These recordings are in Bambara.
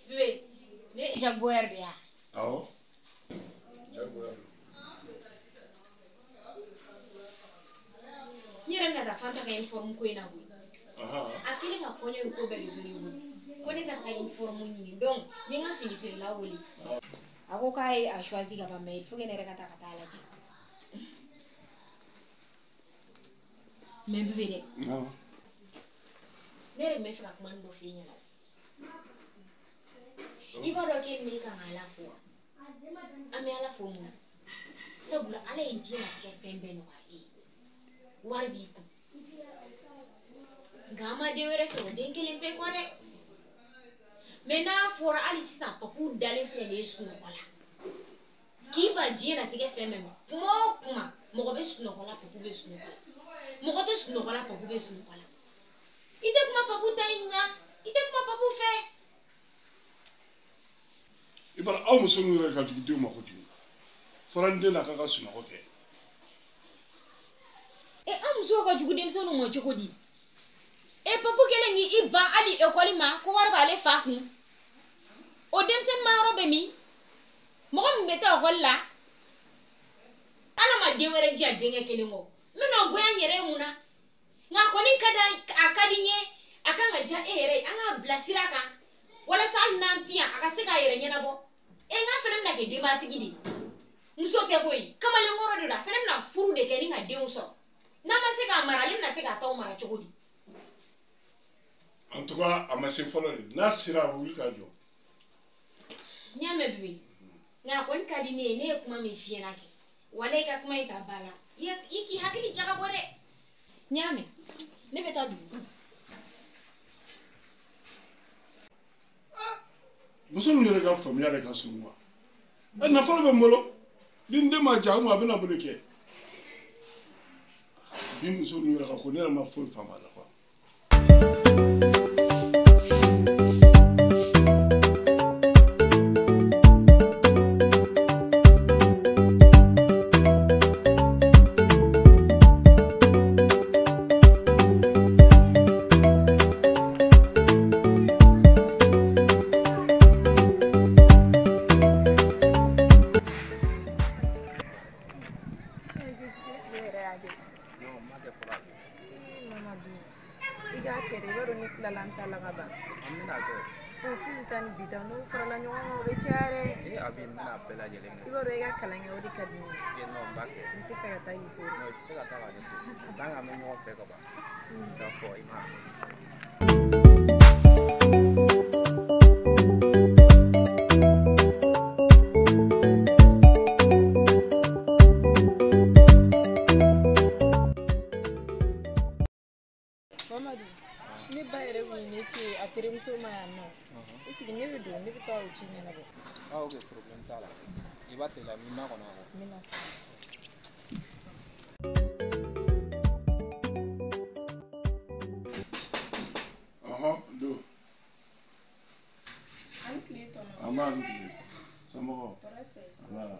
Bébé, ne ye jagoya de ya? Awɔ, jagoya don. N yɛrɛ bɛna taa Fanta ka uniforme ko in na koyi. A kɛlen ka kɔɲɔ in ko bɛɛ de to ne bolo. Ko ne ka taa uniforme ɲini, donc n ye n ka fini feerela wele. A ko k'a ye a choisi ka ban, mais il faut que ne yɛrɛ ka taa ka taa lajɛ. Mais bébé dɛ. Ne yɛrɛ tun bɛ fɛ ka kuma dɔ f'e ɲɛna. I b'a dɔn k'e ni ne kan ka Ala fo wa? An bɛ Ala fo mun na? Sabula Ala ye diɲɛlatigɛ fɛn bɛɛ nɔgɔya e ye. Wari b'i kun. Nka an ma den wɛrɛ sɔrɔ den kelen pe kɔ dɛ. Mais n'a fɔra hali sisan Papu dalen filɛ nin ye sunɔgɔ la. K'i ban diɲɛlatigɛ fɛn bɛɛ ma. Kuma o kuma mɔgɔ bɛ sunɔgɔ la, Papu bɛ sunɔgɔ la. Mɔgɔ tɛ sunɔgɔ la, Papu bɛ sunɔgɔ la. I tɛ kuma Papu ta in na, i tɛ kuma Papu fɛ. I b'a dɔn aw muso ninnu yɛrɛ ka jugu denw ma kojugu. Fɔra n den na k'a ka sunɔgɔ kɛ. E an musow ka jugu denmisɛnninw ma cogo di? E Papu kɛlen k'i ban hali ekɔli ma ko wari b'ale fa kun. O denmisɛnnin ma yɔrɔ bɛ min? Mɔgɔ min bɛ taa ekɔli la, Ala ma den wɛrɛ di yan denkɛ kelen kɔ. N bɛna goya n yɛrɛ ye mun na? Nka a kɔni ka di a ka di n ye, a kan ka diya e yɛrɛ ye, an k'a bila sira kan. Walasa hali n'an ti yan, a ka se k'a yɛrɛ ɲɛnabɔ. E n k'a fana bɛna kɛ denbatigi de ye. Muso tɛ koyi, kamalenkɔrɔ de don, a fana bɛna furu de kɛ ni ka denw sɔrɔ. N'a ma se k'a mara, ale bɛna se k'a taw mara cogo di? En tout cas, a ma se fɔlɔ de. N'a sera a bɛ wuli k'a jɔ. N y'a mɛn bébé. Nka a kɔni ka di ne ye, ne ye kuma min f'i ɲɛna kɛ. Walayi i ka kuma in ta ba la. I k'i hakili jagabɔ dɛ. N y'a mɛn. Ne bɛ taa dugu. Muso ninnu yɛrɛ ka faamuya de ka surun wa. Ɛ nafolo bɛ n bolo. Ni n den ma ja, a bɛna mun de kɛ? Bi muso ninnu yɛrɛ ka ko ne yɛrɛ ma foyi faamu a la quoi. Ne ba yɛrɛ kun ye ne ci a terimuso ma yan nɔ. I sigi ne bɛ don, ne bɛ taa o ci ɲɛnabɔ. Ah ok, problème t'a la. I b'a teliya, n b'i makɔnɔ a kɔ. N bɛ na. Ɔhɔn, don. A ni tile tɔnɔ. An b'a ni tile. Somɔgɔw? Tɔɔrɔ tɛ. An b'a.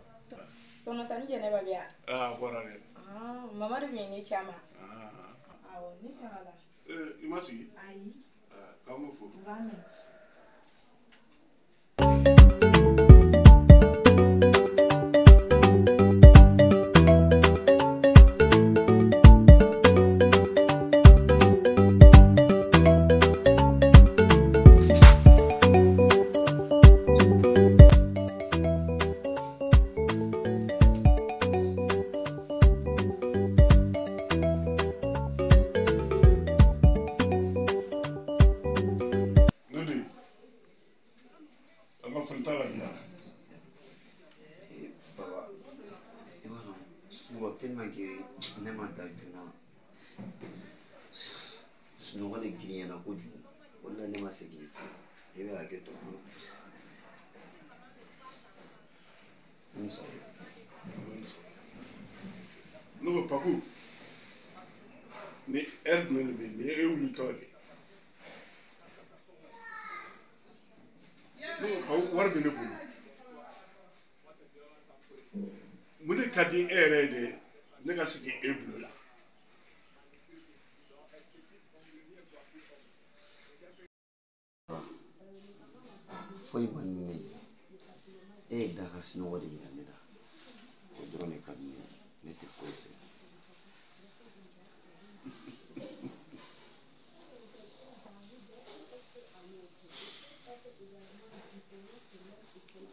Tɔnɔ ta ni Jɛnɛba bɛ yan? Aa, a bɔra dɛ. Mamadu tun ye ne ci a ma. Awɔ, ne tagala. I ma sigi? Ayi. K'an b'u fo. U b'a mɛn. Tellement que ne ma da joona, sunɔgɔ de girinyana kojugu, o de la ne ma se k'i fo. I bɛ hakɛ to. N sago. Ne ko Papu, ni heure jumɛn de bɛ yen? Nin ye e wulitɔ de ye. Ne ko Papu, wari bɛ ne bolo. Mun de ka di e yɛrɛ ye de ne ka sigi e bolo la? Foyi man di ne ye. E ye da ka sunɔgɔ de yira ne la. O dɔrɔn de ka di ne ye. Ne tɛ foyi fɛ.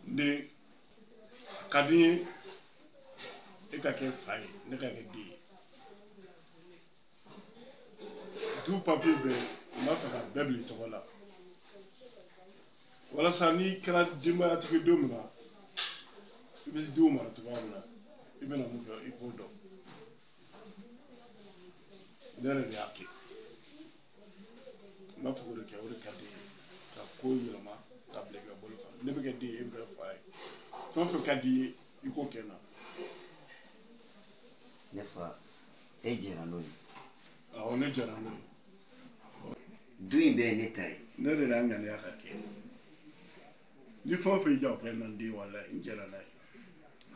Den, a ka di n ye e ka kɛ fa ye, ne ka kɛ den ye. Du papiye bɛɛ, n b'a fɛ ka bɛɛ bila i tɔgɔ la. Walasa n'i kɛra denbayatigi don min na, i bɛ denw mara cogoya min na, i bɛna mun kɛ i k'o dɔn. Ne yɛrɛ de y'a kɛ. N b'a fɛ k'o de kɛ, o de ka di n ye. Ka ko yɛlɛma ka bila i ka bolo kan. Ne bɛ kɛ den ye, e bɛ kɛ fa ye. Fɛn o fɛn ka di i ye, i k'o kɛ n na. Ne fa, e jɛra n'o ye. Awɔ, ne jɛra n'o ye. Du in bɛɛ ye ne ta ye. Ne de y'a ŋaniya ka kɛ. Ni fɛn o fɛn y'i diya o kɛ n na n den, walayi n jɛra n'a ye.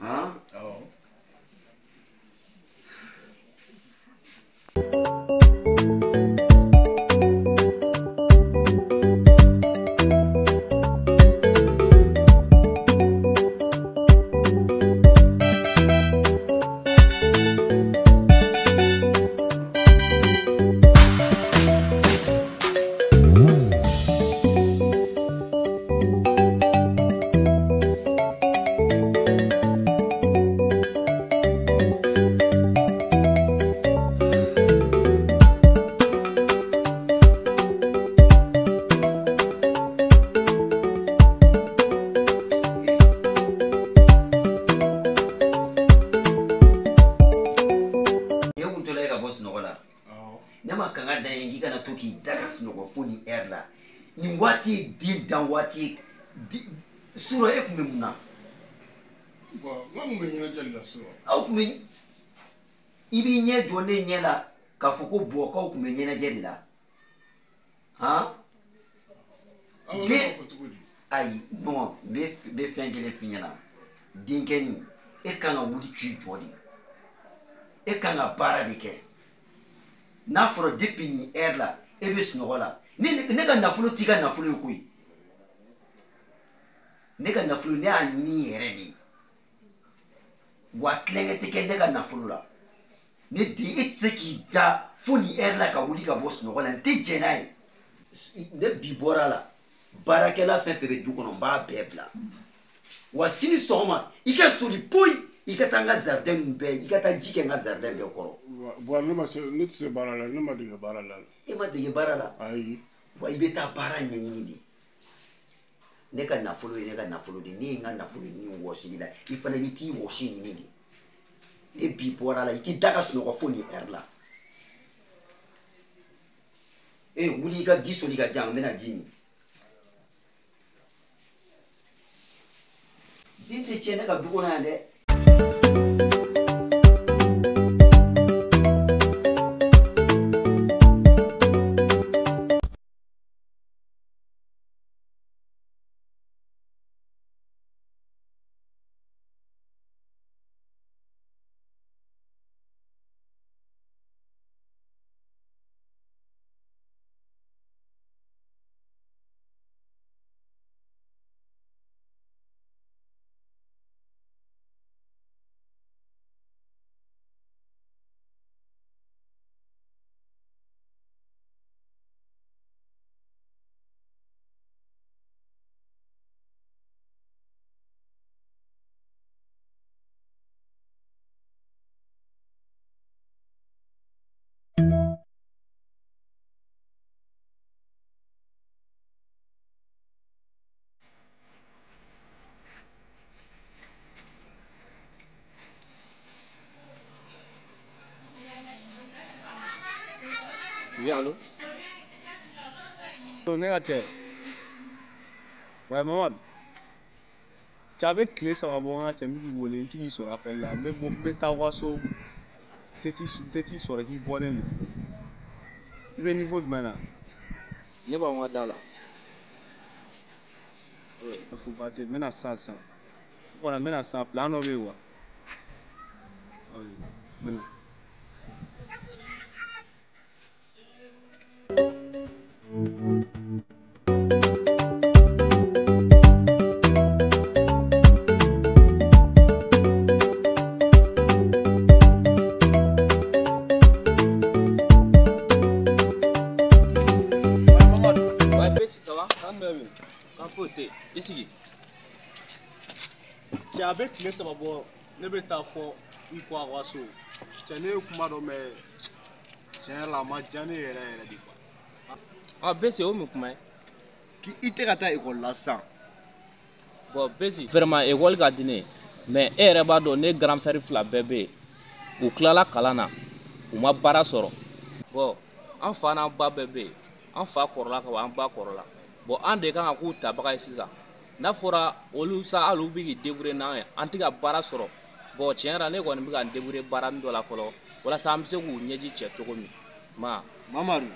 Han? Awɔ. Ne ma kanga da ye k'i kana to k'i da ka sunɔgɔ fo nin heure la. Nin waati den dan waati surɔ e tun bɛ mun na? Bon, n kun bɛ ɲɛnajɛ de la surɔ. Aw tun bɛ, i b'i ɲɛ jɔ ne ɲɛ la k'a fɔ ko bɔkaw tun bɛ ɲɛnajɛ de la. Han? Awɔ, ne b'a fɔ cogo di? Ayi, non, n bɛ fɛn kelen f'i ɲɛna. Denkɛnin, e kan ka wuli k'i jɔ de. E kan ka baara de kɛ. N'a fɔra depuis nin heure la e bɛ sunɔgɔ la, ne ka nafolo t'i ka nafolo ye koyi. Ne ka nafolo ne y'a ɲini n yɛrɛ de ye. Wa tilenkɛ tɛ kɛ ne ka nafolo la. Ne den, e tɛ se k'i da fo nin heure la ka wuli ka bɔ sunɔgɔ la, n tɛ jɛn n'a ye. Ne bi bɔra la, baarakɛla fɛn fɛn bɛ du kɔnɔ n b'a bɛɛ bila. Wa sini sɔgɔma i ka soli poyi, i ka taa n ka jardin ninnu bɛɛ, i ka taa ji kɛ n ka jardin bɛɛ kɔrɔ. Bon, ne ma se, ne tɛ se baara la, ne ma dege baara la. E ma dege baara la? Ayi. Wa i bɛ taa baara ɲɛɲini de. Ne ka nafolo ye ne ka nafolo de, ne ye n ka nafolo ɲini wɔsili la, i fana bɛ t'i wɔsi ɲini de. Ne bi bɔra la, i t'i da ka sunɔgɔ fo nin heure la. E wuli i ka ji soli ka di yan, n bɛna ji min. Den tɛ tiɲɛ ne ka du kɔnɔ yan dɛ. Oui, allô? Ne ka cɛ. Ouais, Mamadu. Cɛ a bɛ tile 3 bɔ n ka cɛ n bɛ k'i wele n tɛ k'i sɔrɔ appel la. N bɛ bɔ n bɛ taa aw ka so. Tɛ t'i sɔrɔ k'i bɔlen don. I bɛ niveau jumɛn na? Ne b'anw ka da la. Fo ba tɛ, n bɛna sisan sisan. N kɔni n bɛna sisan, plan dɔ bɛ yen wa? N bɛna. tɛ yen. I sigi. Cɛ a bɛ tile 3 bɔ ne bɛ taa fɔ i ko a ka so. Cɛ ne ye kuma dɔ mɛn tiɲɛ yɛrɛ la a ma diya ne yɛrɛ yɛrɛ de quoi. Ah Bese o mun kuma ye? K'i tɛ ka taa ekɔli la sisan. Bon Bese vraiment ekɔli ka di ne ye mais e yɛrɛ b'a dɔn ne grand frère 2 bɛɛ bɛ yen. U tilala kalan na u ma baara sɔrɔ. Bon an fa n'an ba bɛɛ bɛ yen. An fa kɔrɔla ka ban an ba kɔrɔla. Bon an de kan ka k'u tabaga ye sisan. N'a fɔra olu sa hali u bɛ k'i débrouiller n'an ye an tɛ ka baara sɔrɔ. Bon tiɲɛ yɛrɛ la ne kɔni bɛ ka n débrouiller baaranin dɔ la fɔlɔ walasa an bɛ se k'u ɲɛji cɛ cogo min. Ma. Mamadu.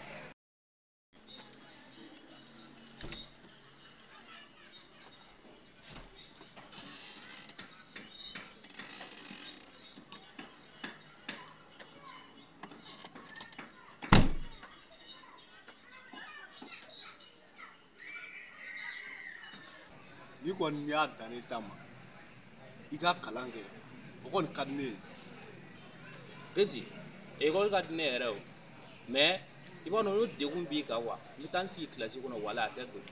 N'i kɔni y'a dan ne ta ma i ka kalan kɛ o kɔni ka di ne ye. Bese ekɔli ka di ne yɛrɛ o mais i b'a dɔn n'o degun b'i kan wa n bɛ taa n sigi kilasi kɔnɔ wala a tɛ don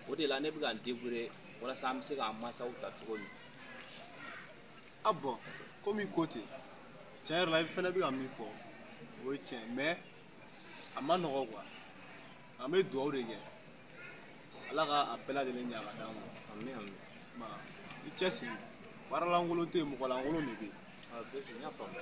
o de la ne bɛ ka n débrouiller walasa an bɛ se k'an mansaw ta cogo min. Ah bon komi i ko ten tiɲɛ yɛrɛ la i fana bɛ ka min fɔ o ye tiɲɛ mais a ma nɔgɔ quoi an bɛ dugawu de kɛ ala ka a bɛɛ lajɛlen ɲa ka d'an ma. Ami ami. Ma i cɛsiri baaralankolon tɛ yen mɔgɔlankolon de bɛ yen. Ah Bese n y'a faamu.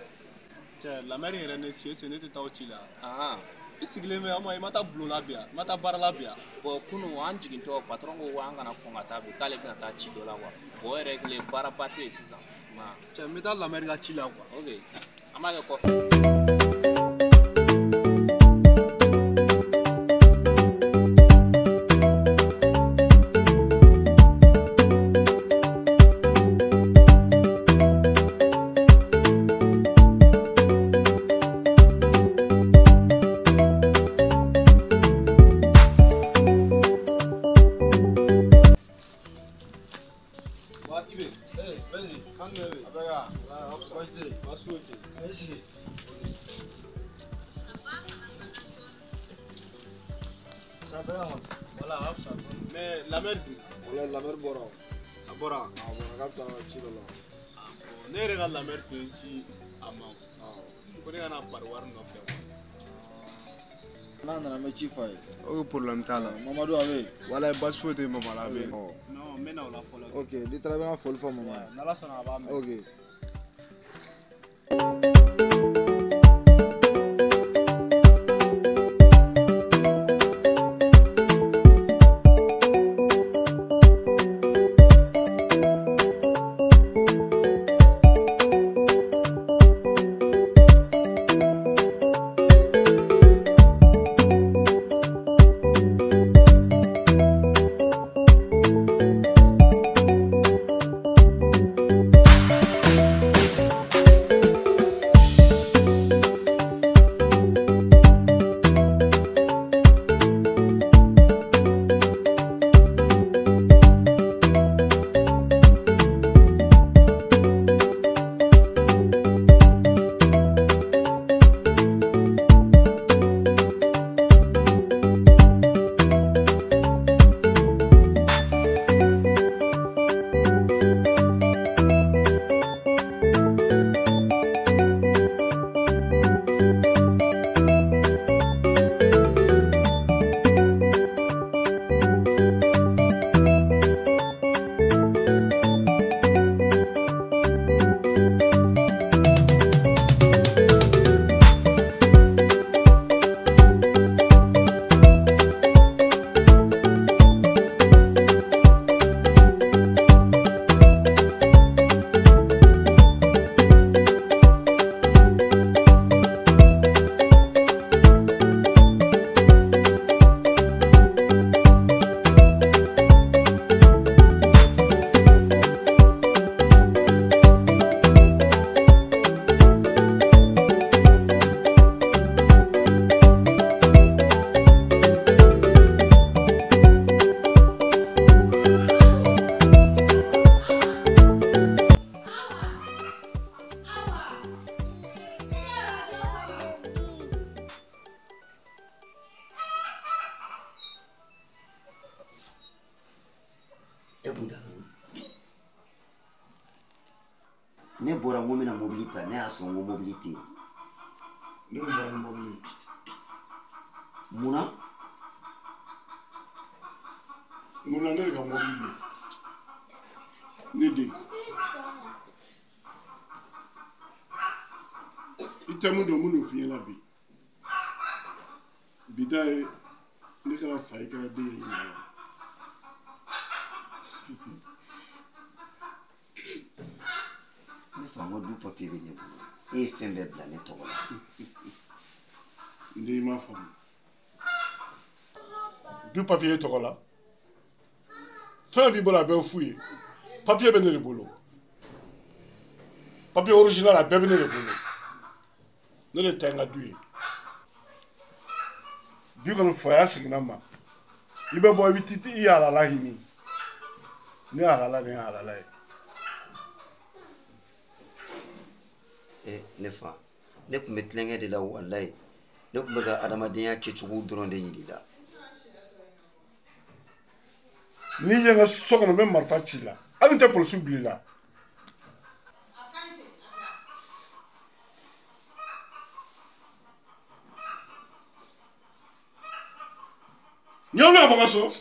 Cɛ lamɛri yɛrɛ ne ci ese ne tɛ taa o ci la. Ahan. I sigilen bɛ ama i ma taa bulon la bi yan i ma taa baara la bi yan. Bon kunun an jigintɔ patron ko an kana kɔn ka taa bi k'ale bɛna taa ci dɔ la quoi. Bon o yɛrɛ kelen baaraba tɛ yen sisan. Ma. Cɛ n bɛ taa lamɛri ka ci la quoi. Ok an b'a kɛ kɔfɛ. Mais la mère dit. Voilà, la mère bɔra. A bɔra. A bɔra k'a bɛ taa ci dɔ la. Ah bon ne yɛrɛ ka la mère tun ye n ci a ma. Ko ne ka na pari wari nɔfɛ. N'a nana n bɛ ci f'a ye. Ok problème t'a la. Mamadu a bɛ yen. Walayi baasi foyi tɛ yen mama la a bɛ yen. Non n bɛ na o la fɔlɔ. Ok n'i taara i bɛ n ka foli fɔ mama ye. N'Ala sɔnna a b'a mɛn. Ok. kun t'a la. Ne bɔra n ko n bɛna mobili ta, ne y'a sɔrɔ n ko mobili tɛ yen. Ne kun bɔra ni mobili ye. Mun na? Mun na ne de ka mobili don? Ne den. I tɛ mun dɔn, mun n'o f'i ɲɛna bi. Bi ta ye ne kɛra fa ye, kɛra den ye ɲina la. Ne fa, n ko du papiye bɛ ne bolo. E ye fɛn bɛɛ bila ne tɔgɔ la. N den, i m'a faamu. Du papiye tɔgɔ la. Fɛn b'i bolo, a bɛɛ ye fu ye. Papiye bɛ ne de bolo. Papiye original, a bɛɛ bɛ ne de bolo. Ne de ta ye n ka du ye. Bi kɔni faya seginna n ma. I bɛ bɔ, i bɛ t'i i halala ɲini. Ne halala de ye halala ye. Ne fa, ne tun bɛ tulonkɛ de la walayi. Ne tun bɛ ka adamadenya kɛcogo dɔrɔn de yir'i la. N'i ye n ka so kɔnɔ, n bɛ marifa ci i la. Hali n tɛ polisiw bila i la. Ɲɛw ne ka bɔ n ka so.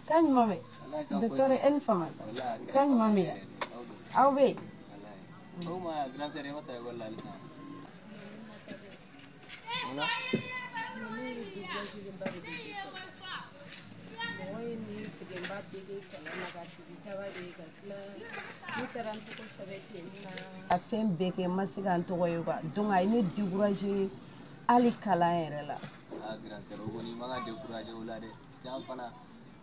Kan ɲuman bɛ docteur, e ni fama. Kan ɲuman bɛ aw bɛ yen. O ma grand sœur, e ma taa ekɔli la halisa? Mun na? Ne ye découragé-ba de bɛ mɔgɔ ye nin sɛgɛnba bɛɛ kɛ kalan na ka sigi taba de ka tila ne taara n tɔgɔ sɛbɛn ten na. A fɛn bɛɛ kɛ, n ma se ka n tɔgɔ ye quoi, donc a ye ne découragé hali kalan yɛrɛ la. Ah grand sœur, o kɔni i man ka découragé o la dɛ, parce que an fana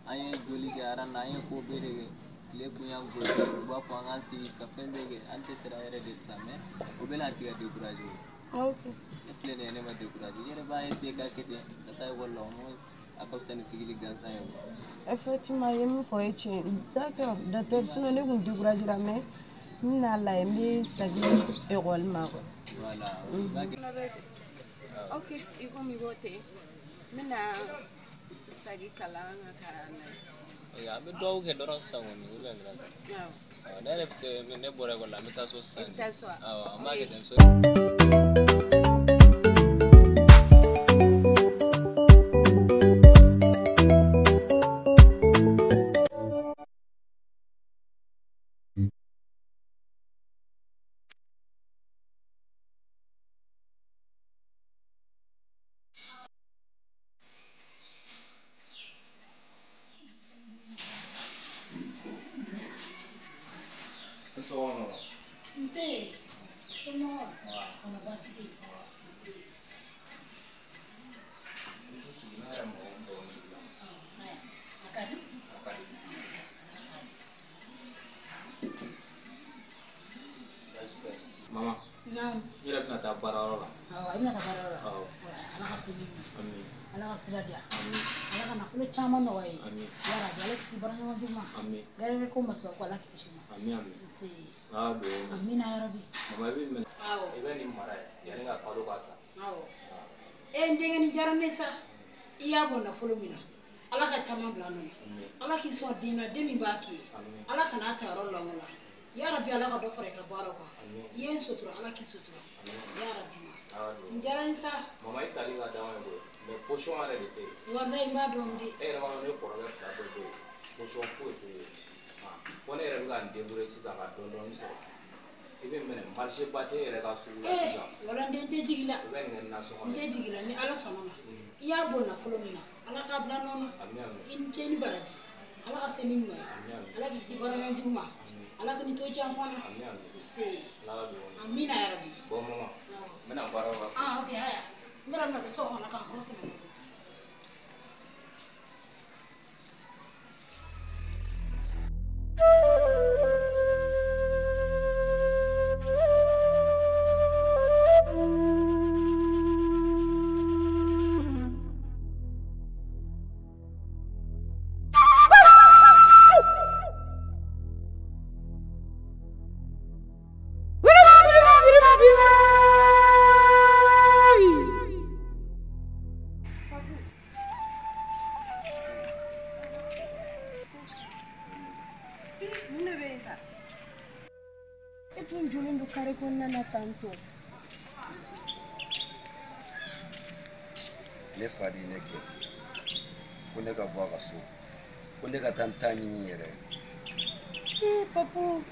an ye joli kɛ aran na, an ye ko bɛɛ de kɛ, tile kun y'an gosi, u b'a fɔ an k'an sigi ka fɛn bɛɛ kɛ, an tɛ sera yɛrɛ de sisan, mais o bɛɛ la an ti ka découragé o. Ok. Ne filɛ nin ye, ne ma découragé, i yɛrɛ b'a essayer k'a kɛ ten ka taa ekɔli la, au moins a ka fisa ni sigili gansan ye o. Effectivement, i ye min fɔ o ye tiɲɛ ye. D'accord docteur, sinon ne kun découragé la, mais n bɛna lajɛ, n bɛ segin ekɔli ma quoi. Voilà. I b'a kɛ. Ok, i komi i ko ten, n bɛna sagi kalan na ka na. Ok, an bɛ dugawu kɛ dɔrɔn sisan kɔni, ou bien grand sœur? Awɔ. Awɔ, ne yɛrɛ bɛ se, ne bɔra ekɔli la, an bɛ taa so sisan. I bɛ taa so wa? Awɔ, an b'a kɛ ten so. Nse, somɔgɔw? Kɔnɔ baasi tɛ yen? Nse. A ka di? Mama, Naamu. n yɛrɛ bɛna taa baarayɔrɔ la. Awɔ, i bɛna taa baarayɔrɔ la. Awɔ. Ala ka se min ma. Ami. Ala ka sira diya. Ami. Ala ka nafolo caman nɔgɔya ye. Ami. Yarabi Ala kisi baaraɲɔgɔn jugu ma. Ami. Gɛrɛgɛrɛ ko masiba ko Ala k'i kisi ma. Ami ami. Nse. Ala ka dugawu minɛ. Amina yarabi. Mama i bɛ minɛ. Awɔ. I bɛ nin mara ye yanni ka kalo ka sa. Awɔ. E n denkɛ nin diyara ne sa. I y'a bɔ nafolo min na. Ala ka caman bila nɔ la. Ala k'i sɔn den na den min b'a k'i ye. Ala kan'a ta yɔrɔ lango la. Yarabi Ala ka dɔ fara i ka baara kan. I ye n sutura Ala k'i sutura. Yarabi ma. N diyara n sa. Mama i tali ka d'anw ye koyi mais position yɛrɛ de tɛ yen. Walayi n b'a dɔn de. E yɛrɛ b'a dɔn ne kɔrɔkɛ fila bɛɛ bɛ yen position foyi tɛ yen. Fo ne yɛrɛ bɛ ka n débrouiller sisan ka dɔɔni dɔɔni sɔrɔ. I bɛ minɛ marché ba tɛ e yɛrɛ ka sugu la sisan. Wala n den tɛ jigin la. I bɛ nin kɛ nasɔngɔ ye. N tɛ jigin la ni Ala sɔnna ma. I y'a bɔ nafolo min na Ala k'a bila nɔ na. Ami ami. I ni ce ni baraji. Ala ka se ni ɲuman ye. Ami ami. Ala k'i kisi baaraɲɔgɔn jugu ma. Ala k'i to janfa na. Ami ami. Nse. Ala ka dugawu minɛ. Amina yarabi. Bon mama n bɛna baara la. Ah ok haya. N yɛrɛ bɛna don so kɔnɔ ka n kɔrɔ sɛbɛn. Ne fa de ye ne kɛ ko ne ka bɔ a ka so ko ne ka taa n ta ɲini n yɛrɛ. Ee papu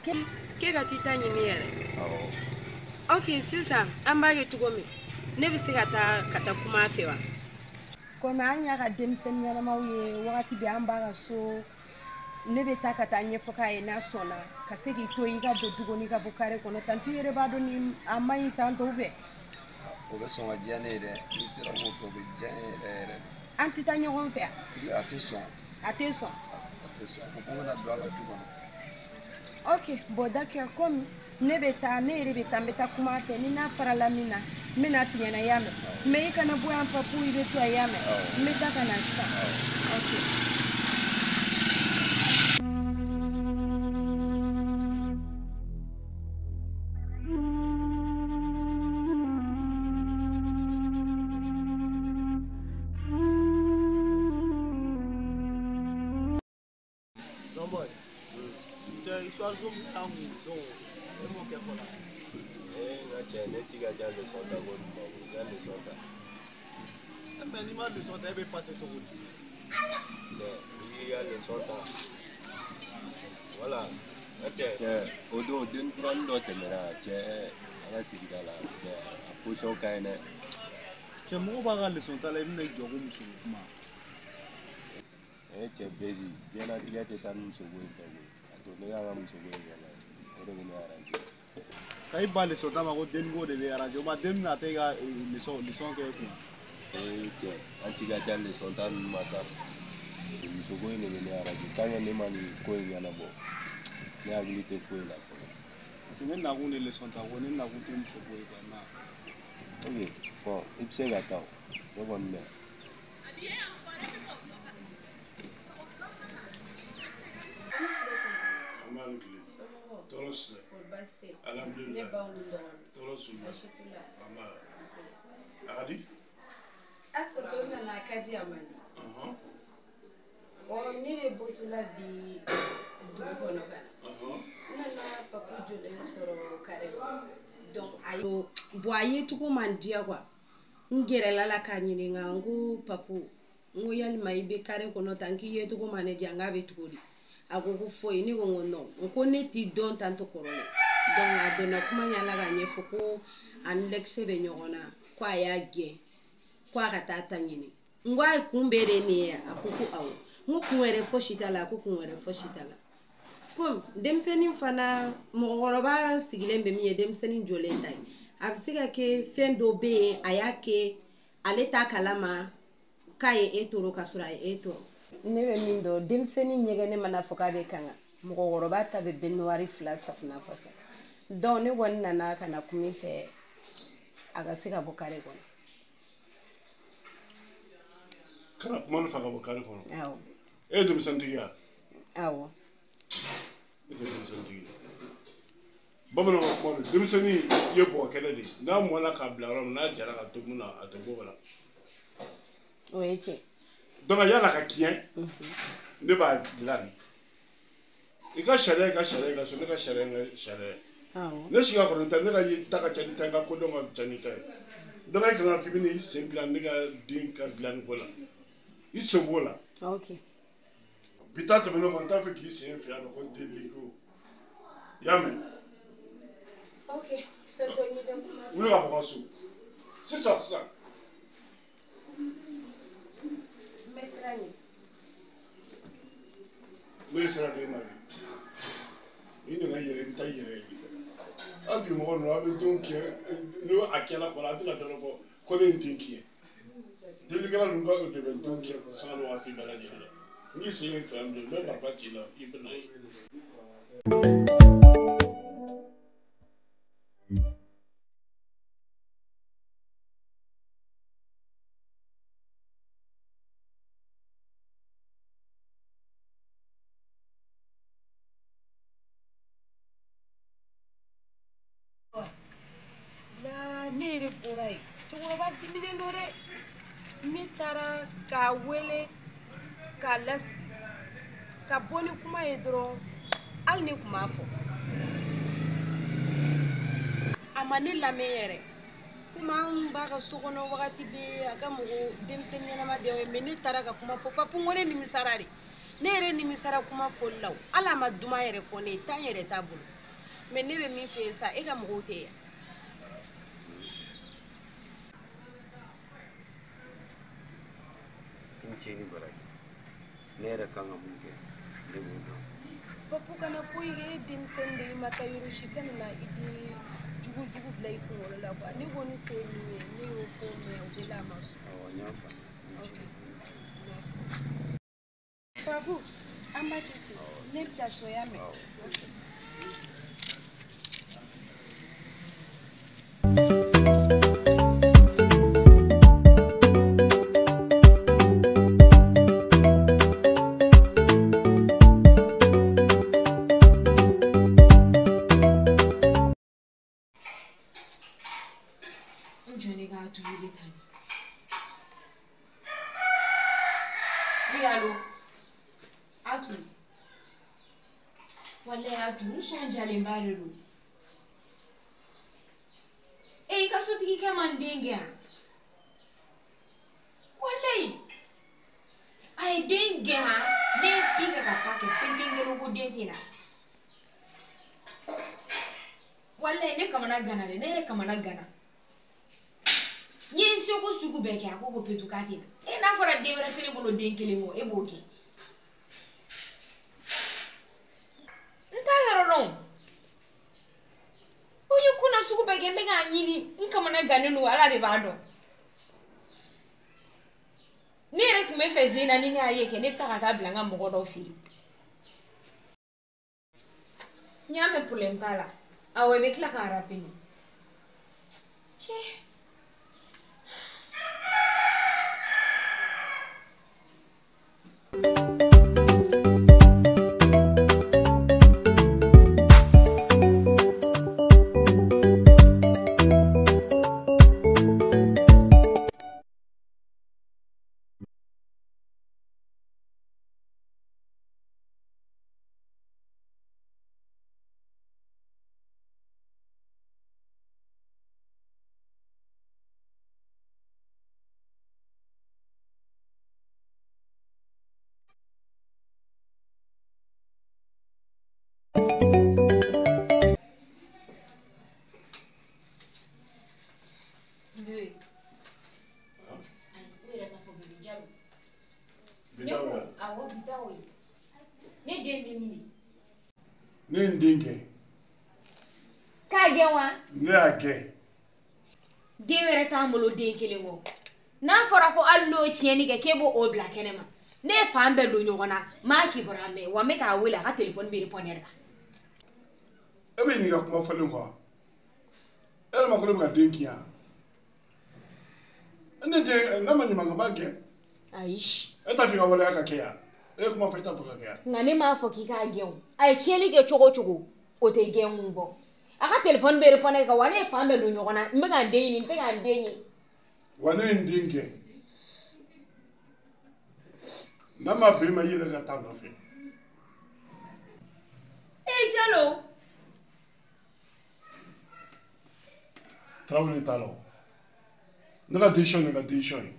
k'e ka t'i ta ɲini yɛrɛ. Awɔ. Ok sisan an b'a kɛ cogo min ne bɛ se ka taa kuma a fɛ wa. Komi an y'a ka denmisɛnnin ɲɛnamaw ye wagati bɛɛ an b'a ka so ne bɛ taa ka taa ɲɛfɔ k'a ye n'a sɔnna ka se k'i to i ka don du kɔnɔ i ka bɔ kare kɔnɔ tanti yɛrɛ b'a dɔn ni a man ɲi tan tɔw fɛ. O bɛ sɔn ka diya ne ye dɛ, n'i sera k'o kɛ o bɛ diya ne yɛrɛ yɛrɛ de. An tɛ taa ɲɔgɔn fɛ. A tɛ sɔn. A tɛ sɔn. A tɛ sɔn, a ko ko n kana don a ka du kɔnɔ. Ok bon d'accord komi ne bɛ taa ne yɛrɛ bɛ taa n bɛ taa kuma a fɛ ni n'a farala min na n bɛ n'a f'i ɲɛna i y'a mɛn mais i kana bɔ yan papu i bɛ to yan i y'a mɛn n bɛ taa ka na sisan. Ok. Cɛ ne ci ka ca leçon ta ko nin ma ko i ka leçon ta. Mais n'i ma leçon ta e bɛ passer cogo di? Cɛ n'i y'i ka leçon ta voilà n ka cɛ. O don den kuranin dɔ tɛmɛna cɛ an ka sigida la cɛ a position ka ɲi dɛ. Cɛ mɔgɔ b'a ka leçon ta la i bɛna i jɔ ko muso ko kuma. Cɛ Bezi diɲɛlatigɛ tɛ taa ni musoko in tɛ koyi a to ne k'an ka musoko in kɛ o de bɛ ne arranger. Ka i ba leçon ta ma ko denko de bɛ arranger o ma den bɛna taa i ka leçon kɛ e kunna. Ee cɛ an ci ka ca leçon ta ninnu ma sa musoko in de bɛ ne arranger tant que ne ma nin ko in ɲɛnabɔ ne hakili tɛ foyi la fɔlɔ. Parce que ne nakun de leçon ta ko ne nakun tɛ musoko ye quoi ma. Ok bon i bɛ se ka taa o ne kɔni bɛ. Tɔɔrɔ si tɛ. Alhamdulilayi. Tɔɔrɔ si tɛ. A ka di? A tonton nana a ka di a man di. Ɔ ne de bɔtɔla bi dugu kɔnɔ ka na. N nana papu jɔlen sɔrɔ kare kɔnɔ. Donc a ye bon a ye cogo man diya quoi. N gɛrɛla la k'a ɲininka n ko papu n ko yalima i bɛ kare kɔnɔ tan k'i ye cogo man ne diya n k'a bɛ cogo di? A ko ko foyi ne ko n ko non n ko ne t'i dɔn tan tɔ kɔrɔlen donc a donna kuma ɲɛ la k'a ɲɛfɔ ko a ni lɛkisɛ bɛ ɲɔgɔn na ko a y'a gɛn ko a ka taa ta ɲini n ko a ye kun bɛɛ de ye nin ye a ko ko awɔ n ko kun wɛrɛ fosi t'a la a ko kun wɛrɛ fosi t'a la komi denmisɛnnin fana mɔgɔkɔrɔba sigilen bɛ min ye denmisɛnnin jɔlen ta ye a bɛ se ka kɛ fɛn dɔ bɛ yen a y'a kɛ ale t'a kalama k'a ye e tɔɔrɔ ka sɔrɔ a ye e tɔɔrɔ. Ne bɛ min dɔn denmisɛnnin ɲɛgɛnɛ mana fɔ k'a bɛ kanga mɔgɔkɔrɔba ta bɛ bɛnwari 2 safunɛ fasa donc ne kɔni nana ka na kuma i fɛ a ka se ka bɔ kare kɔnɔ. Kana kuma ne fɛ ka bɔ kare kɔnɔ. Awɔ. E ye denmisɛntigi ye wa? Awɔ. E tɛ denmisɛntigi ye. Bamananw ka kuma don, denmisɛnnin ye bɔgɔ kɛnɛ de ye, n'a mɔna k'a bila yɔrɔ min, n'a jara ka to mun na, a tɛ bɔ o la. O ye tiɲɛ. Donc yan'a ka tiɲɛ, ne b'a dilan de. I ka sariya, i ka sariya, i ka so, ne ka sariya, n ka sariya ye. Awɔ. Ne si ka kɔrɔ ni ta, ne ka ta ka ca ni ta ye, n ka kodɔn ka ca ni ta ye. Donc e kana k'i bɛna i sen dilan ne ka den ka dilanni ko la. I sen b'o la. Ok. Bi ta tɛmɛnen kɔ, n t'a fɛ k'i sen fɛ yan nɔ ko delili ko. I y'a mɛn? Ok. Tonton n'i bɛ kuma. Wuli ka bɔ ka so. Sisan sisan. N bɛ siran ɲɛ. Ne ye sira d'e ma bi. I nana i yɛrɛ, i bɛ taa i yɛrɛ ye. Aw bi mɔgɔ ninnu, aw bɛ denw kɛ, n'o a kɛla kɔrɔ, a tɛna dɔ wɛrɛ fɔ ko ne ye n den kɛ. Delikɛla ninnu ka o de bɛ denw kɛ sanga ni waati bɛɛ lajɛlen la. N'i sen ye fɛn bilen, n bɛ marifa ci i la, i bɛ na ye. La ne yɛrɛ bɔra yen, cɛkɔrɔba diminen don dɛ. Ne taara k'a wele k'a lasigi ka bɔ ni kuma ye dɔrɔn, hali ne tun b'a fɔ a ma ne lamɛn yɛrɛ. Komi an b'a ka so kɔnɔ wagati bɛɛ, a ka mɔgɔ denmisɛnnin ɲɛnama de ye, mais ne taara ka kuma fɔ papu, n ko ne nimisara de. Ne yɛrɛ nimisara kuma fɔli la o, hali a ma duman yɛrɛ fɔ ne ye, tan yɛrɛ t'a bolo. Mais ne bɛ min fɛ yen sa, e ka mɔgɔw tɛ yan. I ni ce ni baraji. Ne yɛrɛ kan ka mun kɛ, ne b'o dɔn. Papu kana foyi kɛ, e denmisɛnnin de ye, i ma taa yɔrɔ si, kana na i den jugu jugu bila i kunkolo la quoi. Ne kɔni se ye min ye, ne y'o fɔ, mais o bɛɛ la a ma sɔn. Awɔ, n y'a faamuya. I ni ce. Merci. Papu, an b'a kɛ ten, ne bɛ taa so, y'a mɛn? Ok. N jɔ ne k'a tuguli tan. Oui, allo. Atu. Walayi Atu, n sɔn jalenba de don. E i ka sotigikɛ ma n den gɛn wa? Walayi. A ye den gɛn han, ne ye bi kɛ ka taa kɛ penkelen ko den tɛ na. Walayi ne kamana gana dɛ, ne yɛrɛ kamana gana. N ye n seko sugu bɛɛ kɛ, a ko ko petu k'a tɛ na. E n'a fɔra den wɛrɛ tɛ ne bolo den kelen kɔ, e b'o kɛ. N t'a yɔrɔ dɔn. O ye kunna sugu bɛɛ kɛ, n bɛ k'a ɲini, n kamana gannen don, Ala de b'a dɔn. Ne yɛrɛ tun bɛ fɛ zen na ni ne y'a ye kɛ, ne bɛ taa ka taa bila n ka mɔgɔ dɔw fɛ yen. N y'a mɛn, problème t'a la. Awɔ, i bɛ tila k'a rappeler. Cɛ. Bébé. Ayi, u yɛrɛ t'a fɔ bébé Jalo. Bi Ne ta ko o ye. Awɔ, bi ta o ye. Ne den bɛ min de? Ne ye n den gɛn. K'a gɛn wa? Ne y'a gɛn. Den wɛrɛ t'an bolo den kelen kɔ. N'a fɔra ko hali n'o ye tiɲɛni kɛ k'e b'o o bila kɛnɛ ma. Ne ye fan bɛɛ don ɲɔgɔn na, n m'a kibaruya mɛn, wa n bɛ k'a wele a ka telefɔni bɛ répondeur kan. E bɛ ɲininka kuma fɔlen kɔ wa? E yɛrɛ ma ko ne bɛ ka den kin wa? Ne den n'a ma ɲuman kɛ n b'a gɛn. Ayi. E t'a fɛ ka waleya ka kɛ yan. E ye kuma fɔ e t'a fɛ ka kɛ yan. Nka ne m'a fɔ k'i k'a gɛn o. A ye tiɲɛni kɛ cogo o cogo, o tɛ gɛn kun bɔ. A ka telefɔni bɛ répondre kan wa ne ye fan bɛɛ don ɲɔgɔn na. N bɛ ka n den ɲini, n tɛ ka n den ye. Wa ne ye n den gɛn. N'a ma bɛn i ma i yɛrɛ ka taa nɔfɛ. E Jalo. Tarawele t'a la o. Ne ka décision ye ne ka décision ye.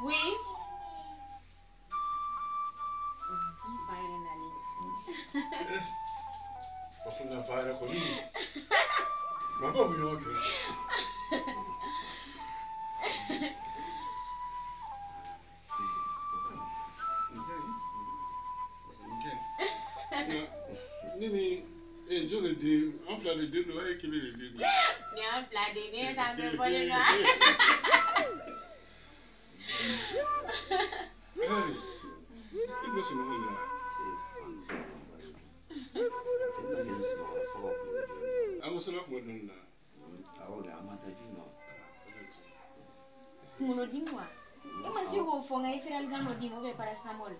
Oui. Kunkolodimi wa? E ma se k'o fɔ n ka i fɛrɛlikan dɔ d'i ma ou bien paracétamol.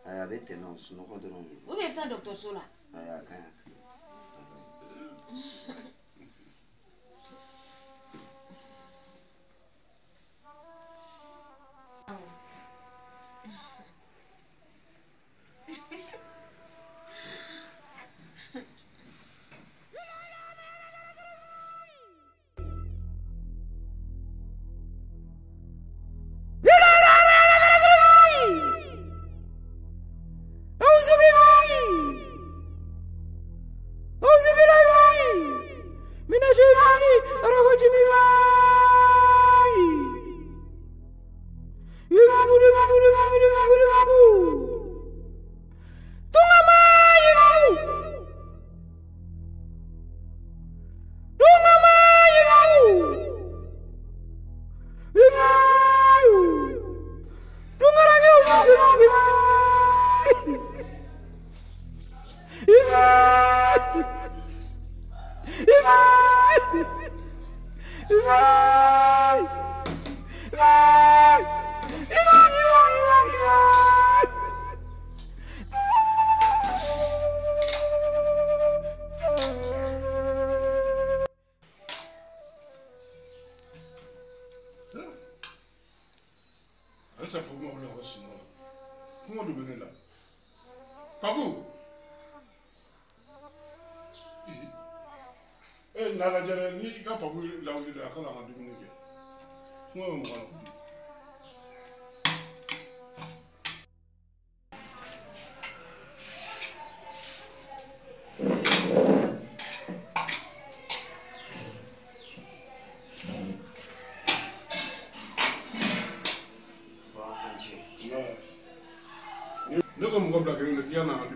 Ayi a bɛ tɛmɛ o sunɔgɔ dɔrɔn de. Ou bien i bɛ taa dɔgɔtɔrɔso la. Ayi a ka ɲi.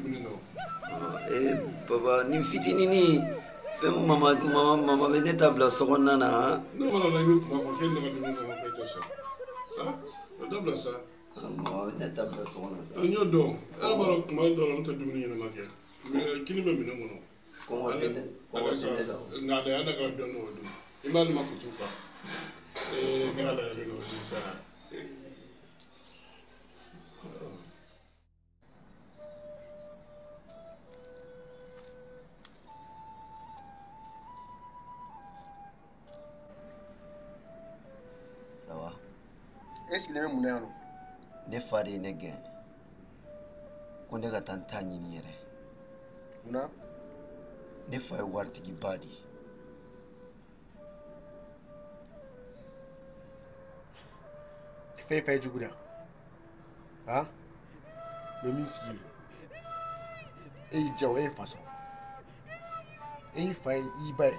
dumuni kɛ o. Ee papa nin fitininin fɛn mama mama mama bɛ ne ta bila so kɔnɔna na. Ne mana na i bɛ kuma fɔ k'e ne ka dumuni kɛ ko e tɛ sɔn. O dabila sa. Mama bɛ ne ta bila so kɔnɔ sa. N y'o dɔn. E b'a dɔn kuma dɔ la n tɛ dumuni ɲɛnama kɛ. Kini bɛ minɛn kɔnɔ. Kɔngɔ tɛ ne kɔngɔ tɛ ne la. Nka a lajɛ ka dɔɔnin o dun. I m'ale ma kutu fa. Ee ne ka lajɛ o dun sa. Ça va? E sigilen bɛ mun na yan nɔ? Ne fa de ye ne gɛn ko ne ka taa n ta ɲini yɛrɛ. Munna? Ne fa ye waritigiba de ye. E fɛn fa ye jugu de ye han? N bɛ min f'i ye, e y'i diya o, e ye fa sɔrɔ. E y'i fa ye, i y'i ba ye.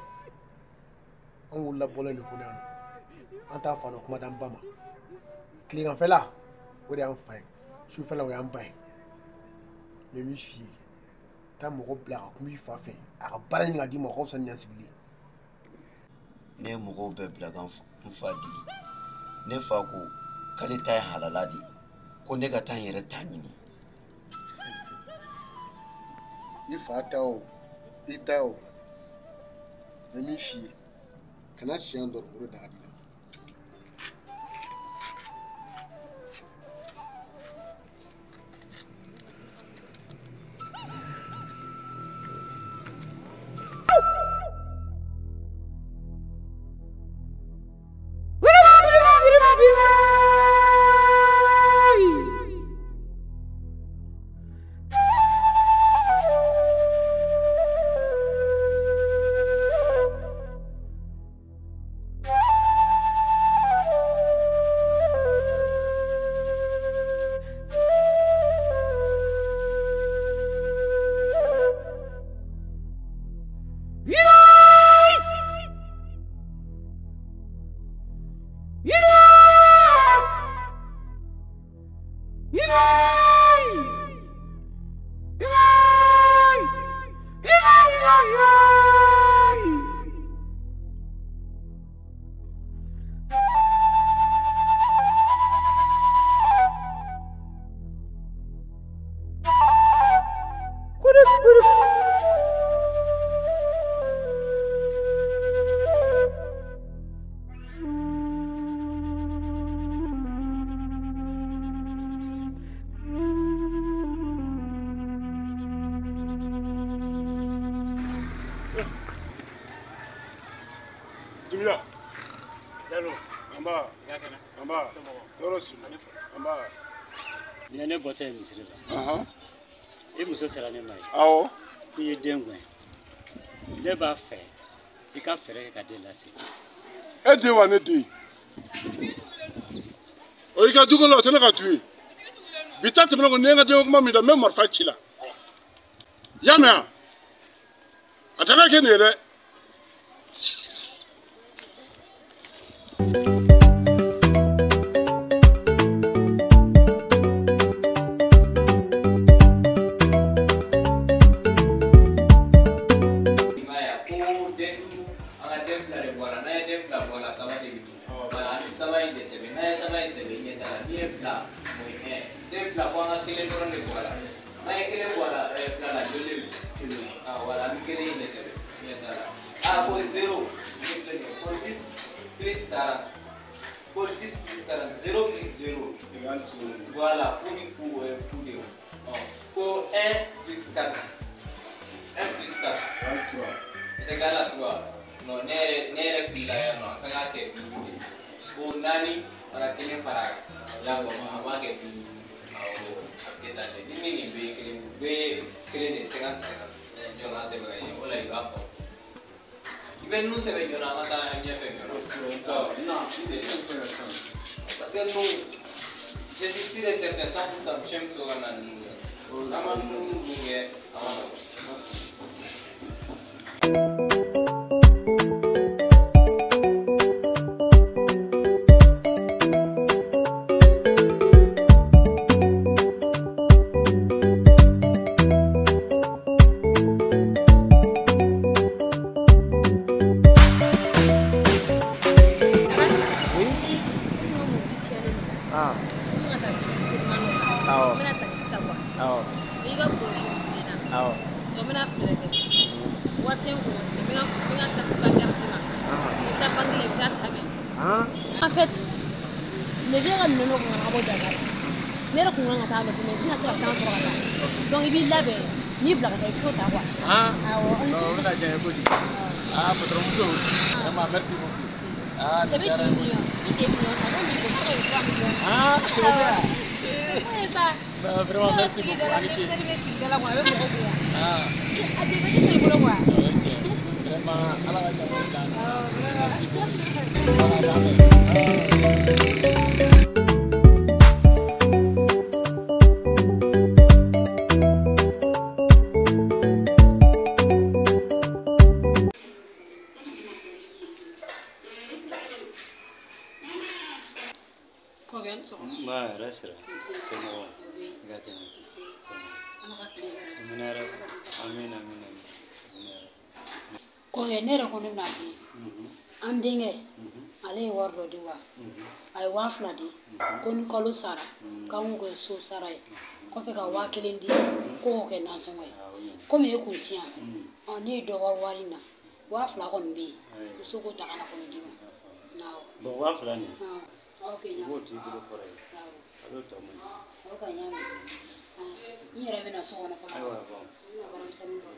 An wolola bɔlɔn de kɔnɔ yan nɔ. An t'a fa nɔ kuma t'an ba ma. Tileganfɛla o de y'an fa ye, sufɛla o y'an ba ye. N bɛ min f'i ye, taa mɔgɔ bila ka kuma i fa fɛ, a ka baara ɲini ka d'i ma, o ka fisa ni yan sigili ye. Ne ye mɔgɔw bɛɛ bila ka n fa deli. Ne fa ko k'ale ta ye halala de ye, ko ne ka taa n yɛrɛ ta ɲini. I fa ta o, i ta o, n bɛ min f'i ye, kana siyan dɔrɔn o de da ka di la. Dumila. Jalo. Amba. Amba. Yɔrɔ si. Amba. Nin ye ne bɔtɔ ye misiri la. I muso sera ne ma ye. Awɔ. I ye den gɛn. Ne b'a fɛ i ka fɛɛrɛ kɛ ka den lase. E den wa ne den? O y'i ka du kɔnɔ o tɛ ne ka du ye. Bi ta tɛmɛnen kɔ ni ye n ka denko kuma min da n bɛ marifa ci la. I y'a mɛn wa? A tɛ ka kɛ nin ye dɛ. Voilà, fou ni fou, fou de. Pour 1 plus 4. 1 plus 4. 3. C'est égal à 3. Non, ne fila ya non, kan ka kɛ duuru de. Ko naani fara kelen fara ya bon a b'a kɛ duuru. Awɔ, a bɛ kɛ tan de. Ni nin bɛɛ ye kelen, bɛɛ ye kelen de 50 50. Ɲɔgɔn sɛbɛn ka ɲɛ, o la i b'a fɔ. I bɛ ninnu sɛbɛn joona an ka taa ɲɛfɛ joona. Parce que nous, je suis sûr et certain, 100% j'aime ce qu'on a nous. Awɔ. Donc n bɛna fɛɛrɛ kɛ. Wari tɛ n kun n bɛ n ka carte bancaire d'i ma. I bɛ taa banque la i bɛ taa ta kɛ. En fait, ne bɛ ka minɛn dɔ kun ka bɔ Dakar. Ne yɛrɛ kun kan ka taa nɔfɛ mais n tɛna se ka temps sɔrɔ ka taa. Donc i b'i labɛn n b'i bila ka taa i bɛ t'o ta quoi. Awɔ. Non, o bɛna diya n ye kojugu. Ah, patron muso, vraiment merci beaucoup. Ah, nin diyara n ye kojugu. I tɛ million ta, ko million, se ka kɛ 3 millions. Ah, o bɛ yan. O ye sa. Non, vraiment merci beaucoup. A ni ce. Denmisɛnnin bɛ sigida la quoi, a bɛ mɔgɔ bonya. Ah. A degun tɛ i bolo quoi. O ye tiɲɛ ye. Vraiment, Ala ka jamana d'an ma. Merci beaucoup. Voilà, Kɔkɛ ne yɛrɛ ko ne bɛna di an denkɛ ale ye wari dɔ di wa a ye 2000 di ko ni kalo sara k'an k'o kɛ so sara ye kɔfɛ ka 1000 di ko k'o kɛ nasɔngɔ ye komi e kun ti yan ne ye dɔ ka wari na 2000 kɔni bɛ yen muso k'o ta ka na kɔni d'i ma. Bon 2000 nin ok i b'o t'i bolo kɔrɔ ye a b'o tɔ man ɲi. O ka ɲa mɛn n yɛrɛ bɛ na so kɔnɔ fɔlɔ. Ayiwa bon. N bɛna baaramisɛnnin kɛ.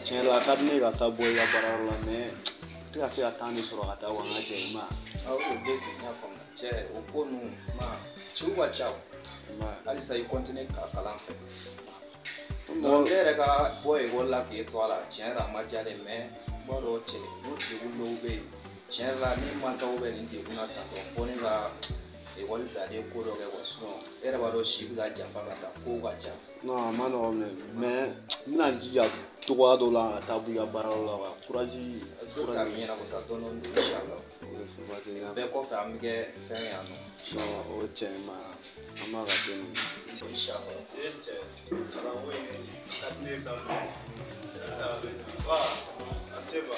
Tiɲɛ la a ka di ne ye ka taa bɔ i ka baarayɔrɔ la mais n tɛ ka se ka temps de sɔrɔ ka taa wa n ka cɛ i ma. Awɔ o bɛ n y'a faamuya cɛ o ko ninnu ma ciw ka ca o halisa i continue ka kalan fɛ. Ne yɛrɛ ka bɔ ekɔli la k'e to a la tiɲɛ yɛrɛ a ma diya ne mais n b'a dɔn cɛ n'o degun dɔw bɛ yen tiɲɛ yɛrɛ la ni mansaw bɛ nin degun na tantɔ fo ne ka ekɔli bilalen ko dɔ kɛ quoi sinon e yɛrɛ b'a dɔn si bɛ ka janfa ka taa kow ka ca. Non a ma nɔgɔn mais n bɛna n jija cogoya dɔ la ka taa bɔ i ka baarayɔrɔ la quoi courage. A bɛ ɲɛnabɔ sa dɔɔni dɔɔni inchallah. Bɛɛ kɔfɛ an bɛ kɛ fɛn ye yan nɔ. Non o tiɲɛ ma an b'a ka den ninnu. Inchallah. E cɛ kalanko in ka di ne ye sa wa a tɛ ban.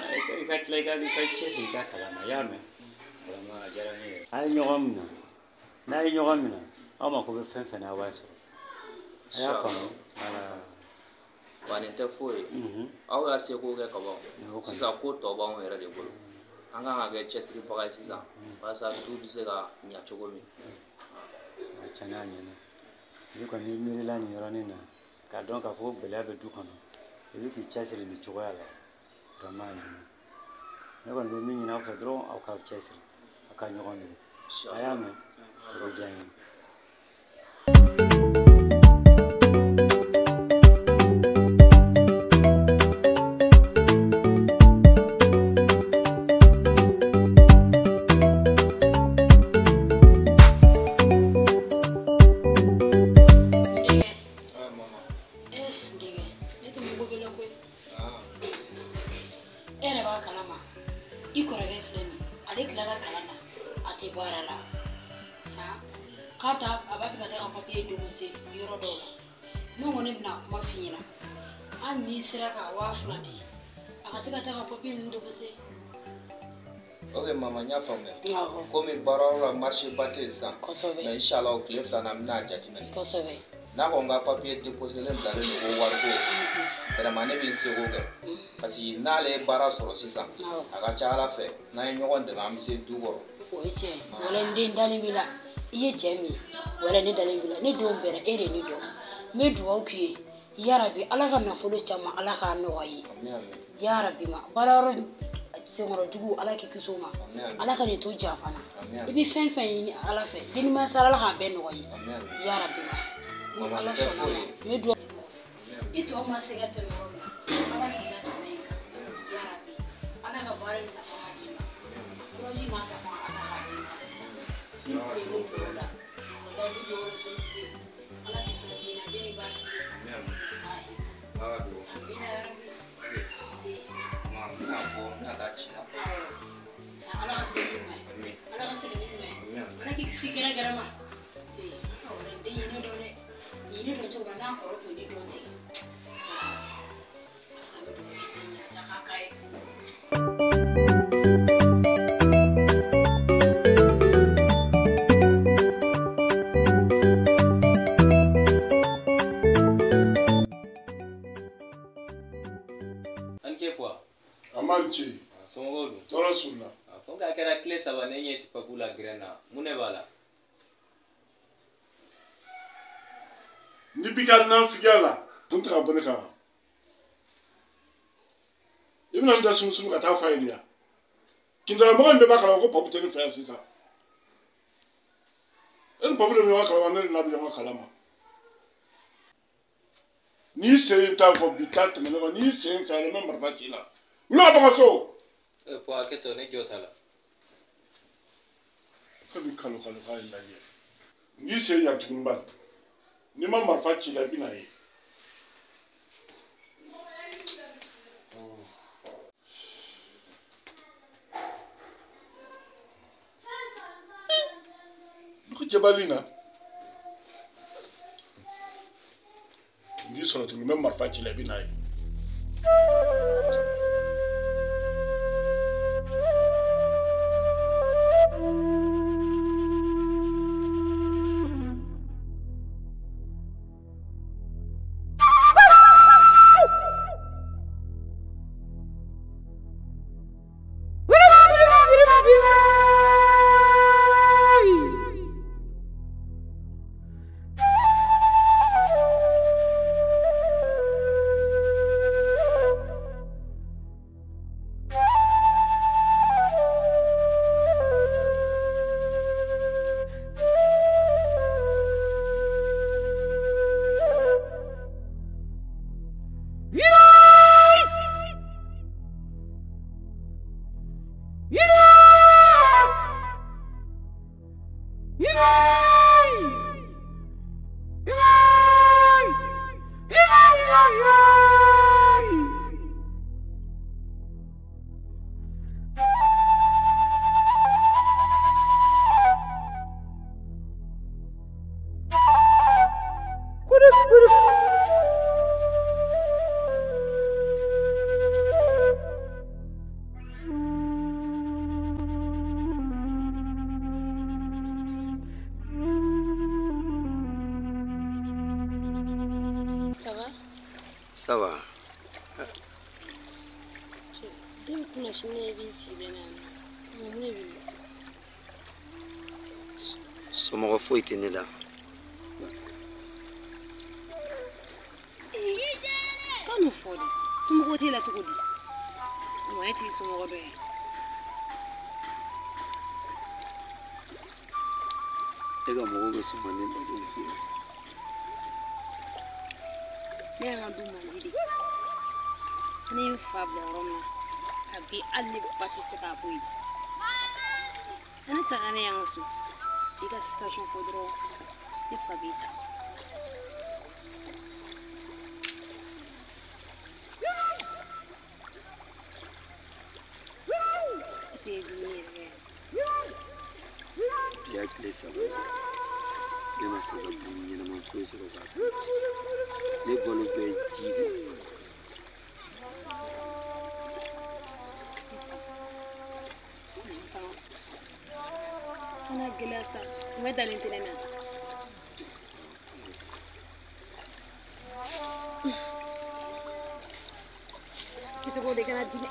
I ka tila i ka cɛsiri i ka kalan na i y'a mɛn vraiment a diyara ne yɛrɛ. A ye ɲɔgɔn minɛ n'a ye ɲɔgɔn minɛ aw mako bɛ fɛn fɛn na aw b'a sɔrɔ a y'a faamu. Wa nin tɛ foyi ye aw y'a seko kɛ ka ban sisan ko tɔ b'anw yɛrɛ de bolo. An kan ka kɛ cɛsiribaga ye sisan walasa du bɛ se ka ɲa cogo min. Tiɲɛ na a ɲɛna. N'i kɔni miirila nin yɔrɔnin na k'a dɔn k'a fɔ ko gɛlɛya bɛ du kɔnɔ, i bɛ k'i cɛsiri nin cogoya la, vraiment a ɲɛna. Ne kɔni bɛ min ɲini aw fɛ dɔrɔn, aw k'aw cɛsiri, aw ka ɲɔgɔn minɛ. A y'a mɛn, o bɛ diya n ye. Ok mama, n y'a faamuya. Komi baarayɔrɔ la marché ba tɛ yen sisan. Kosɛbɛ. Mais inchallah o tile filanan n bɛna a jateminɛ. Kosɛbɛ. N'a ko n ka papier déposé len bilalen don ko wariko. Vraiment ne bɛ n seko kɛ. Parce que n'ale ye baara sɔrɔ sisan, a ka ca Ala fɛ n'an ye ɲɔgɔn dɛmɛ an bɛ se du kɔrɔ. O ye tiɲɛ ye. Wala n den dalen b'i la. I ye cɛ min ye, wala ne dalen b'i la. Ne denw bɛɛ e de ye ne dɔn. N bɛ dugawu k'i ye. Yarabi Ala ka nafolo caman Ala k'a nɔgɔya i ye. Yarabi ma baarayɔrɔ senkɔrɔ jugu Ala k'i kisi o ma. Ala ka nin to janfa na. I bɛ fɛn fɛn ɲini Ala fɛ, denimasa Ala k'a bɛɛ nɔgɔya i ye. Yarabi ma. Ni Ala sɔnna ma, n bɛ dugawu. I tɔ ma se ka tɛmɛ yɔrɔ min na, Ala k'i la tɛmɛ yen kan. Yarabi Ala ka baara in ta fanga d'i ma. Kuraji n'a ta fanga Ala k'a d'i ma sisan. Su tile n bɛ dugawu la. Walayi n bɛ dugawu la su tile. Ala k'i sɔn den na, den min b'a k'i ye. Amina yarabi. Ala ka segin ɲuman ye. Ala ka segin ɲuman ye. Ala k'i kisi gɛrɛ gɛrɛ ma. Se, wala den ye ne dɔn dɛ. Nin ye ne dɔn cogo min na, n'a kɔrɔ tun ye ne dɔn ten. Asa bɛ dugawu kɛ den ye, a ta k'a k'a ye. Somɔgɔw dun? Tɔɔrɔ s'u la. Fo k'a kɛra tile saba ne ɲɛ ti Papu la gɛrɛn na, mun de b'a la? N'i b'i ka nafigiya la, kun tɛ ka bɔ ne kan. I bɛna n da sumusumu ka taa f'a ye de ya. Kindalamɔgɔ in bɛɛ b'a kalama ko Papu tɛ ne fɛ yan sisan. E ni Papu de bɛ ɲɔgɔn kalama, ne de n'a bɛ ɲɔgɔn kalama. N'i sen t'a kɔ bi taa tɛmɛ ne kan, n'i sen fɛ n bɛ marifa ci i la. Wuli ka bɔ n ka so. Pɔ hakɛ to, ne jɔ t'a la. Kabi kalo kalo k'a lajɛ. N'i sen yan tuguni bani. N'i ma marifa ci i la, i bɛ n'a ye. Ne ko jabali na. N'i sɔrɔ tuguni n bɛ marifa ci i la, i bɛ n'a ye. Ça va? Ça va. Den kunasini b'i sigilen na. Mun de b'i la? Somɔgɔ foyi tɛ ne la. Ka n'o fɔ dɛ. Somɔgɔ t'e la cogo di? Wa ne t'i somɔgɔ dɔ ye. E ka mɔgɔw bɛ sɔn ka ne lajɛ f'i ye. Ne y'an ka du mandi de. Ne ye n fa bila yɔrɔ min na, a bi hali ne ba tɛ se k'a bɔ yen. Ne taga ne y'an ka so. I ka situation fɔ dɔrɔn, ne fa b'i ta. Est-ce que i ye dumuni yɛrɛ kɛ? Bi y'a tile 3 ye. Ne ma se ka dumuni ɲɛnama foyi sɔrɔ k'a dun. Ne balo bɛɛ ye ji de ye. Kana gɛlɛya sa, u bɛ dalen tɛ ne na. Kɛcogo de kana di dɛ.